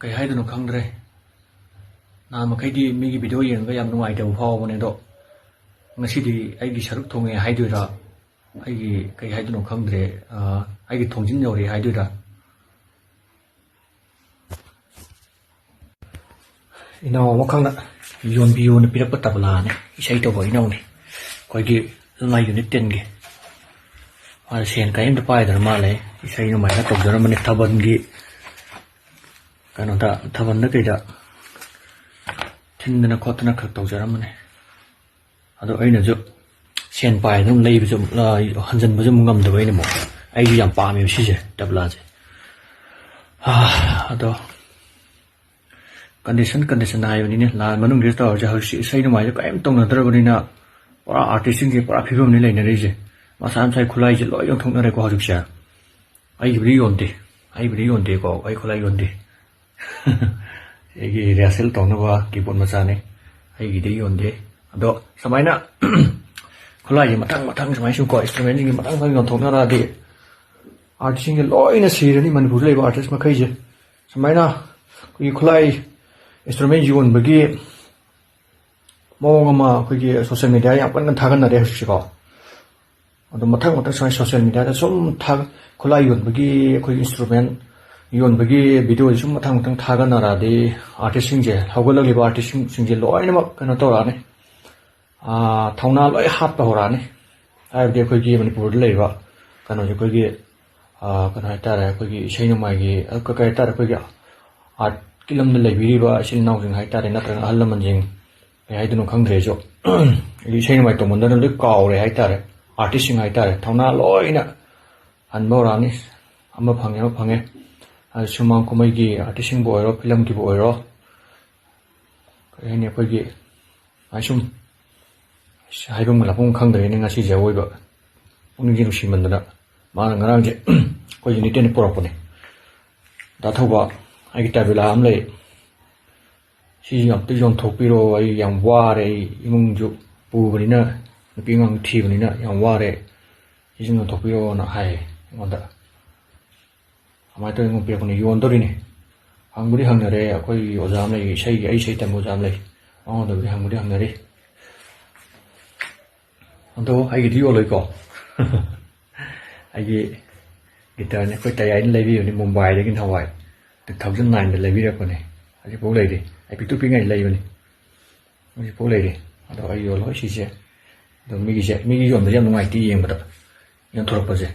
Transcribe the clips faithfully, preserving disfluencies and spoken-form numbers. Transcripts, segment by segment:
ꯀꯩ ꯍꯥꯏꯗꯣꯏꯅꯣ ꯈꯪꯗ꯭ꯔꯦ꯫ ꯅꯍꯥꯟ ꯃꯈꯩꯗꯤ ꯃꯤꯒꯤ ꯚꯤꯗꯤꯑꯣ ꯌꯦꯡꯉꯒ ꯌꯥꯝ ꯅꯨꯡꯉꯥꯏꯇꯕ ꯐꯥꯎꯕꯅꯦ, ꯑꯗꯣ ꯉꯁꯤꯗꯤ ꯑꯩꯒꯤ ꯁꯔꯨꯛ ꯊꯣꯡꯉꯦ ꯍꯥꯏꯗꯣꯏꯔꯥ, ꯑꯩꯒꯤ ꯀꯩ ꯍꯥꯏꯗꯣꯏꯅꯣ ꯈꯪꯗ꯭ꯔꯦ꯫ ꯑ, ꯑꯩꯒꯤ ꯊꯣꯡꯖꯤꯟ ꯌꯧꯔꯛꯑꯦ ꯍꯥꯏꯗꯣꯏꯔꯥ꯫ ꯏꯅꯥꯎ ꯑꯃꯈꯛꯅ ꯌꯣꯟꯕꯤꯌꯣꯅ ꯄꯤꯔꯛꯄ ꯇꯕꯂꯥꯅꯦ, ꯏꯁꯩ ꯇꯧꯕ ꯏꯅꯥꯎꯅꯤ, ꯑꯩꯈꯣꯏꯒꯤ ꯂꯨꯝꯂꯥꯏ ꯌꯨꯅꯤꯠ ꯇꯦꯟꯒꯤ꯫ ꯃꯥꯅ ꯁꯦꯟ ꯀꯔꯤꯝꯇ ꯄꯥꯏꯗꯅ ꯃꯥ ꯂꯩ, ꯏꯁꯩ ꯅꯨꯡꯃꯥꯏꯅ ꯇꯧꯖꯔꯝꯕꯅꯤ, ꯊꯥꯕꯜꯒꯤ ꯀꯩꯅꯣꯗ, ꯊꯥꯕꯜꯗ ꯀꯩꯗ ꯊꯤꯟꯗꯅ ꯈꯣꯠꯇꯅ ꯈꯔ ꯇꯧꯖꯔꯝꯕꯅꯤ꯫ ꯑꯗꯣ ꯑꯩꯅꯁꯨ ꯁꯦꯟ ꯄꯥꯏꯗꯅ ꯂꯩꯕꯁꯨ, ꯑ, ꯍꯟꯖꯟꯕꯁꯨ ꯑꯃꯨꯛ ꯉꯝꯗꯕ ꯑꯩꯅ ꯑꯃꯨꯛ꯫ ꯑꯩꯁꯨ ꯌꯥꯝ ꯄꯥꯝꯃꯦꯕ ꯁꯤꯁꯦ, ꯇꯕ꯭ꯂꯥꯁꯦ꯫ ꯑ, ꯑꯗꯣ ꯀꯟꯗꯤꯁꯟ, ꯀꯟꯗꯤꯁꯟ ꯍꯥꯏꯕꯅꯤꯅꯦ꯫ ꯂꯥꯟ ꯃꯅꯨꯡꯁꯤꯗ ꯇꯧꯔꯤꯁꯦ ꯍꯧꯖꯤꯛꯁꯤ ꯏꯁꯩ ꯅꯨꯡꯉꯥꯏꯁꯨ ꯀꯔꯤꯝ ꯇꯧꯅꯗ꯭ꯔꯕꯅꯤꯅ ꯄꯨꯔꯥ ꯑꯥꯔꯇꯤꯁꯁꯤꯡꯁꯦ ꯄꯨꯔꯥ ꯐꯤꯕꯝꯅꯤ ꯂꯩꯅꯔꯤꯁꯦ꯫ ꯃꯁꯥ ꯃꯁꯥꯒꯤ ꯈꯨꯠꯂꯥꯏꯁꯦ ꯂꯣꯏ ꯌꯣꯟꯊꯣꯛꯅꯔꯦꯀꯣ ꯍꯧꯖꯤꯛꯁꯦ꯫ ꯑꯩꯒꯤꯕꯨꯗꯤ ꯌꯣꯟꯗꯦ, ꯑꯩꯕꯨꯗꯤ ꯌꯣꯟꯗꯦꯀꯣ, ꯑꯩ ꯈꯨꯠꯂꯥꯏ ꯌꯣꯟꯗꯦ꯫ ꯑꯩꯒꯤ ꯔꯤꯍꯔꯁꯦꯜ ꯇꯧꯅꯕ ꯀꯤꯕꯣꯔꯗ ꯃꯆꯥꯅꯤ, ꯑꯩꯒꯤꯗꯤ ꯌꯣꯟꯗꯦ꯫ ꯑꯗꯣ ꯁꯨꯃꯥꯏꯅ ꯈꯨꯠꯂꯥꯏꯁꯦ ꯃꯊꯪ ꯃꯊꯪ ꯁꯨꯃꯥꯏꯅ ꯁꯨꯝꯀꯣ, ꯏꯟꯁꯇ꯭ꯔꯨꯃꯦꯟꯁꯤꯡꯁꯦ ꯃꯊꯪ ꯃꯊꯪ ꯌꯣꯟꯊꯣꯛꯅꯔꯛꯑꯗꯤ ꯑꯥꯔꯇꯤꯁꯁꯤꯡꯁꯦ ꯂꯣꯏꯅ ꯁꯤꯔꯅꯤ, ꯃꯅꯤꯄꯨꯔꯗ ꯂꯩꯕ ꯑꯥꯔꯇꯤꯁ ꯃꯈꯩꯁꯦ꯫ ꯁꯨꯃꯥꯏꯅ ꯑꯩꯈꯣꯏꯒꯤ ꯈꯨꯠꯂꯥꯏ, ꯏꯟꯁꯇ꯭ꯔꯨꯃꯦꯟ ꯌꯣꯟꯕꯒꯤ ꯃꯑꯣꯡ ꯑꯃ ꯑꯩꯈꯣꯏꯒꯤ ꯁꯣꯁꯦꯜ ꯃꯦꯗꯤꯌꯥ ꯌꯥꯝ ꯀꯟꯅ ꯊꯥꯒꯠꯅꯔꯦ ꯍꯧꯖꯤꯛꯁꯤꯀꯣ꯫ ꯑꯗꯣ ꯃꯊꯪ ꯃꯊꯪ ꯁꯨꯃꯥꯏꯅ ꯁꯣꯁꯦꯜ ꯃꯦꯗꯤꯌꯥꯗ ꯁꯨꯝ ꯊꯥ-, ꯈꯨꯠꯂꯥꯏ ꯌꯣꯟꯕꯒꯤ, ꯑꯩꯈꯣꯏꯒꯤ ꯏꯟꯁꯇ꯭ꯔꯨꯃꯦꯟ ꯌꯣꯟꯕꯒꯤ ꯚꯤꯗꯤꯑꯣꯁꯦ ꯁꯨꯝ ꯃꯊꯪ ꯃꯊꯪ ꯊꯥꯒꯠꯅꯔꯛꯑꯗꯤ ꯑꯥꯔꯇꯤꯁꯁꯤꯡꯁꯦ, ꯍꯧꯒꯠꯂꯛꯂꯤꯕ ꯑꯥꯔꯇꯤꯁꯁꯤꯡꯁꯦ ꯂꯣꯏꯅꯃꯛ ꯀꯩꯅꯣ ꯇꯧꯔꯛꯑꯅꯤ, ꯑꯥ, ꯊꯧꯅꯥ ꯂꯣꯏ ꯍꯥꯠꯄ ꯍꯧꯔꯛꯑꯅꯤ꯫ ꯍꯥꯏꯕꯗꯤ ꯑꯩꯈꯣꯏꯒꯤ ꯃꯅꯤꯄꯨꯔꯗ ꯂꯩꯔꯤꯕ ꯀꯩꯅꯣꯁꯦ, ꯑꯩꯈꯣꯏꯒꯤ, ꯑꯥ, ꯀꯩꯅꯣ ꯍꯥꯏꯇꯥꯔꯦ, ꯑꯩꯈꯣꯏꯒꯤ ꯏꯁꯩ ꯅꯣꯡꯃꯥꯏꯒꯤ, ꯑ, ꯀ-, ꯀꯩ ꯍꯥꯏꯇꯥꯔꯦ, ꯑꯩꯈꯣꯏꯒꯤ ꯑꯥꯔꯠꯀꯤ ꯂꯝꯗ ꯂꯩꯕꯤꯔꯤꯕ ꯏꯆꯤꯜ ꯏꯅꯥꯎꯁꯤꯡ ꯍꯥꯏꯇꯥꯔꯦ, ꯅꯠꯇ꯭ꯔꯒꯅ ꯑꯍꯜ ꯂꯃꯟꯁꯤꯡ, ꯀꯩ ꯍꯥꯏꯗꯣꯏꯅꯣ ꯈꯪꯗ꯭ꯔꯦ ꯑꯩꯁꯨ꯫ ꯍꯥꯏꯗꯤ ꯏꯁꯩ ꯅꯣꯡꯃꯥꯏ ꯇꯧꯃꯟꯗꯅ ꯂꯣꯏ ꯀꯥꯎꯔꯦ ꯍꯥꯏꯇꯥꯔꯦ꯫ ꯑꯥꯔꯇꯤꯁꯁꯤꯡ ꯍꯥꯏꯇꯥꯔꯦ, ꯊꯧꯅꯥ ꯂꯣꯏꯅ ꯍꯟꯕ ꯍꯧꯔꯛꯑꯅꯤ꯫ ꯑꯃ ꯐꯪꯉꯦ, ꯑꯃ ꯐꯪꯉꯦ꯫ ꯑꯗꯨ ꯁꯨꯃꯥꯡ ꯀꯨꯝꯍꯩꯒꯤ ꯑꯥꯔꯇꯤꯁꯁꯤꯡꯕꯨ ꯑꯣꯏꯔꯣ, ꯐꯤꯂꯝꯒꯤꯕꯨ ꯑꯣꯏꯔꯣ, ꯀꯔꯤ ꯍꯥꯏꯅꯤ, ꯑꯩꯈꯣꯏꯒꯤ ꯑꯩ ꯁꯨꯝ ꯍꯥꯏꯐꯝ ꯂꯥꯛꯐꯝ ꯈꯪꯗ꯭ꯔꯦꯅꯦ ꯉꯁꯤꯁꯦ ꯑꯋꯣꯏꯕ꯫ ꯄꯨꯛꯅꯤꯡꯁꯦ ꯅꯨꯡꯁꯤꯃꯟꯗꯅ꯫ ꯃꯥꯅ ꯉꯔꯥꯡꯁꯦ ꯑꯩꯈꯣꯏ ꯌꯨꯅꯤꯠ ꯇꯦꯟꯗ ꯄꯨꯔꯛꯄꯅꯦ꯫ "ꯗꯥ ꯊꯧꯕ, ꯑꯩꯒꯤ ꯇꯕꯦꯂꯥ ꯑꯃ ꯂꯩ꯫ ꯁꯤꯁꯨ ꯑꯝꯇ ꯌꯣꯟꯊꯣꯛꯄꯤꯔꯣ, ꯑꯩ ꯌꯥꯝ ꯋꯥꯔꯦ, ꯑꯩ ꯏꯃꯨꯡꯁꯨ ꯄꯨꯕꯅꯤꯅ, ꯅꯨꯄꯤ ꯑꯉꯥꯡ ꯊꯤꯕꯅꯤꯅ ꯌꯥꯝ ꯋꯥꯔꯦ, ꯁꯤꯁꯨ ꯌꯣꯟꯊꯣꯛꯄꯤꯔꯣꯅ" ꯍꯥꯏꯌꯦ ꯑꯩꯉꯣꯟꯗ꯫ ꯑꯗꯨꯃꯥꯏꯅ ꯇꯧꯗꯅ ꯑꯃꯨꯛ ꯄꯤꯔꯛꯄꯅꯦ, ꯌꯣꯟꯗꯧꯔꯤꯅꯦ꯫ ꯍꯪꯕꯨꯗꯤ ꯍꯪꯅꯔꯦ, ꯑꯩꯈꯣꯏꯒꯤ ꯑꯣꯖꯥ ꯑꯃ ꯂꯩ, ꯏꯁꯩꯒꯤ, ꯑꯩ ꯏꯁꯩ ꯇꯝꯕ ꯑꯣꯖꯥ ꯑꯃ ꯂꯩ, ꯃꯉꯣꯟꯗꯕꯨꯗꯤ ꯍꯪꯕꯨꯗꯤ ꯍꯪꯅꯔꯤ꯫ ꯑꯗꯣ ꯑꯩꯒꯤꯗꯤ ꯌꯣꯜꯂꯣꯏꯀꯣ꯫ ꯑꯩꯒꯤ ꯒꯤꯇꯔꯅꯤ, ꯑꯩꯈꯣꯏ ꯇꯌꯥꯏꯅ ꯂꯩꯕꯤꯕꯅꯤ, ꯃꯨꯝꯕꯥꯏꯗꯒꯤ ꯅꯍꯥꯟꯋꯥꯏ two thousand nine ꯗ ꯂꯩꯕꯤꯔꯛꯄꯅꯤ꯫ ꯍꯧꯖꯤꯛꯐꯥꯎ ꯂꯩꯔꯤ, ꯑꯩ ꯄꯤꯛꯇꯨ ꯄꯤꯛꯉꯩꯗ ꯂꯩꯕꯅꯤ, ꯍꯧꯖꯤꯛꯐꯥꯎ ꯂꯩꯔꯤ꯫ ꯑꯗꯣ ꯑꯩ ꯌꯣꯜꯂꯣꯏ ꯁꯤꯁꯦ꯫ ꯑꯗꯣ ꯃꯤꯒꯤꯁꯦ, ꯃꯤꯒꯤ ꯌꯣꯟꯕꯁꯦ ꯌꯥꯝ ꯅꯨꯡꯉꯥꯏꯇꯦ ꯌꯦꯡꯕꯗ, ꯌꯣꯟꯊꯣꯔꯛꯄꯁꯦ꯫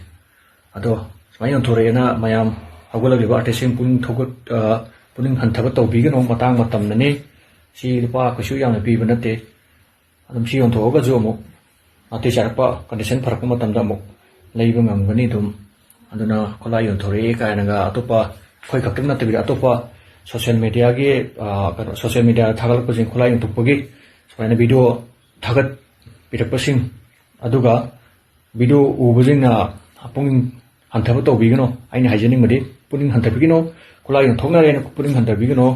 ꯑꯗꯣ ꯁꯨꯃꯥꯏꯅ ꯌꯣꯟꯊꯣꯔꯛꯑꯦꯅ ꯃꯌꯥꯝ ꯍꯧꯒꯠꯂꯛꯂꯤꯕ artist ꯁꯤꯡ ꯄꯨꯛꯅꯤꯡ ꯊꯧꯒꯠ-, ꯑ, ꯄꯨꯛꯅꯤꯡ ꯍꯟꯊꯕ ꯇꯧꯕꯤꯒꯅꯨ, ꯃꯇꯥꯡ ꯃꯇꯝꯅꯅꯤ꯫ ꯁꯤ ꯂꯨꯄꯥ ꯀꯩꯁꯨ ꯌꯥꯝꯅ ꯄꯤꯕ ꯅꯠꯇꯦ꯫ ꯑꯗꯨꯝ ꯁꯤ ꯌꯣꯟꯊꯣꯛꯑꯒꯁꯨ ꯑꯃꯨꯛ ꯅꯥꯇꯩ ꯆꯥꯔꯛꯄ condition ꯐꯔꯛꯄ ꯃꯇꯝꯗ ꯑꯃꯨꯛ ꯂꯩꯕ ꯉꯝꯒꯅꯤ ꯑꯗꯨꯝ꯫ ꯑꯗꯨꯅ ꯈꯨꯠꯂꯥꯏ ꯌꯣꯟꯊꯣꯔꯛꯑꯦ ꯀꯥꯏꯅꯒ ꯑꯇꯣꯞꯄ, ꯑꯩꯈꯣꯏ ꯈꯛꯇꯪ ꯅꯠꯇꯕꯤꯗ ꯑꯇꯣꯞꯄ social media ꯒꯤ, ꯑ, ꯀꯩꯅꯣ, social media ꯗ ꯊꯥꯒꯠꯂꯛꯄꯁꯤꯡ, ꯈꯨꯠꯂꯥꯏ ꯌꯣꯟꯊꯣꯛꯄꯒꯤ ꯁꯨꯃꯥꯏꯅ video ꯊꯥꯒꯠꯄꯤꯔꯛꯄꯁꯤꯡ, ꯑꯗꯨꯒ video ꯎꯕꯁꯤꯡꯅ ꯄꯨꯛꯅꯤꯡ ꯍꯟꯊꯕ ꯇꯧꯕꯤꯒꯅꯨ꯫ ꯑꯩꯅ ꯍꯥꯏꯖꯅꯤꯡꯕꯗꯤ ꯄꯨꯛꯅꯤꯡ ꯍꯟꯊꯕꯤꯒꯅꯨ꯫ ꯈꯨꯠꯂꯥꯏ ꯌꯣꯟꯊꯣꯛꯅꯔꯦꯅ ꯄꯨꯛꯅꯤꯡ ꯍꯟꯊꯕꯤꯒꯅꯨ꯫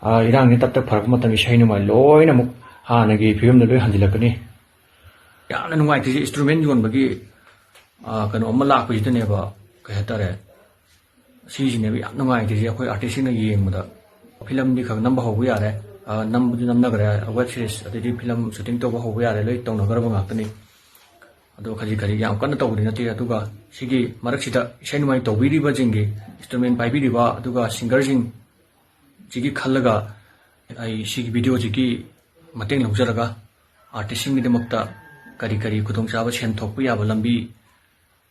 ꯑ, ꯏꯔꯥꯡꯁꯤ ꯇꯞ ꯇꯞ ꯐꯔꯛꯄ ꯃꯇꯝꯗ ꯏꯁꯩ ꯅꯣꯡꯃꯥꯏ ꯂꯣꯏꯅꯃꯛ ꯍꯥꯟꯅꯒꯤ ꯐꯤꯕꯝꯗ ꯂꯣꯏ ꯍꯟꯖꯤꯜꯂꯛꯀꯅꯤ꯫ ꯌꯥꯝꯅ ꯅꯨꯡꯉꯥꯏꯇ꯭ꯔꯤꯁꯦ, instrument ꯌꯣꯟꯕꯒꯤ, ꯑ, ꯀꯩꯅꯣ ꯑꯃ ꯂꯥꯛꯄꯁꯤꯗꯅꯦꯕ, ꯀꯩ ꯍꯥꯏꯇꯥꯔꯦ, ꯁꯤꯁꯤꯅꯦꯕ ꯌꯥꯝ ꯅꯨꯡꯉꯥꯏꯇ꯭ꯔꯤꯁꯦ꯫ ꯑꯩꯈꯣꯏ artist ꯁꯤꯡꯅ ꯌꯦꯡꯕꯗ ꯐꯤꯂꯝꯗꯤ ꯈꯔ ꯅꯝꯕ ꯍꯧꯕ ꯌꯥꯔꯦ, ꯑ, ꯅꯝꯕꯗꯤ ꯅꯝꯅꯈ꯭ꯔꯦ, web series ꯑꯗꯩꯗꯤ ꯐꯤꯂꯝ shooting ꯇꯧꯕ ꯍꯧꯕ ꯌꯥꯔꯦ, ꯂꯣꯏ ꯇꯧꯅꯈ꯭ꯔꯕ ꯉꯥꯛꯇꯅꯤ꯫ ꯑꯗꯣ ꯈꯖꯤꯛ ꯈꯖꯤꯛ ꯌꯥꯝ ꯀꯟꯅ ꯇꯧꯕꯗꯤ ꯅꯠꯇꯦ꯫ ꯑꯗꯨꯒ ꯁꯤꯒꯤ ꯃꯔꯛꯁꯤꯗ ꯏꯁꯩ ꯅꯣꯡꯃꯥꯏ ꯇꯧꯕꯤꯔꯤꯕꯁꯤꯡꯒꯤ, instrument ꯄꯥꯏꯕꯤꯔꯤꯕ, ꯑꯗꯨꯒ singer ꯁꯤꯡ ꯁꯤꯒꯤ ꯈꯜꯂꯒ ꯑꯩ ꯁꯤꯒꯤ video ꯁꯤꯒꯤ ꯃꯇꯦꯡ ꯂꯧꯖꯔꯒ artist ꯁꯤꯡꯒꯤꯗꯃꯛꯇ ꯀꯔꯤ ꯀꯔꯤ ꯈꯨꯗꯣꯡꯆꯥꯕ, ꯁꯦꯟ ꯊꯣꯛꯄ ꯌꯥꯕ ꯂꯝꯕꯤ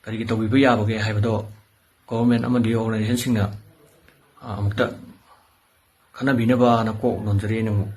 ꯀꯔꯤ ꯀꯔꯤ ꯇꯧꯕꯤꯕ ꯌꯥꯕꯒꯦ ꯍꯥꯏꯕꯗꯣ government ꯑꯃꯗꯤ organization ꯁꯤꯡꯅ, ꯑ, ꯑꯃꯨꯛꯇ ꯈꯟꯅꯕꯤꯅꯕꯅ ꯀꯣꯛ ꯅꯣꯟꯖꯔꯤ ꯑꯩꯅ ꯑꯃꯨꯛ꯫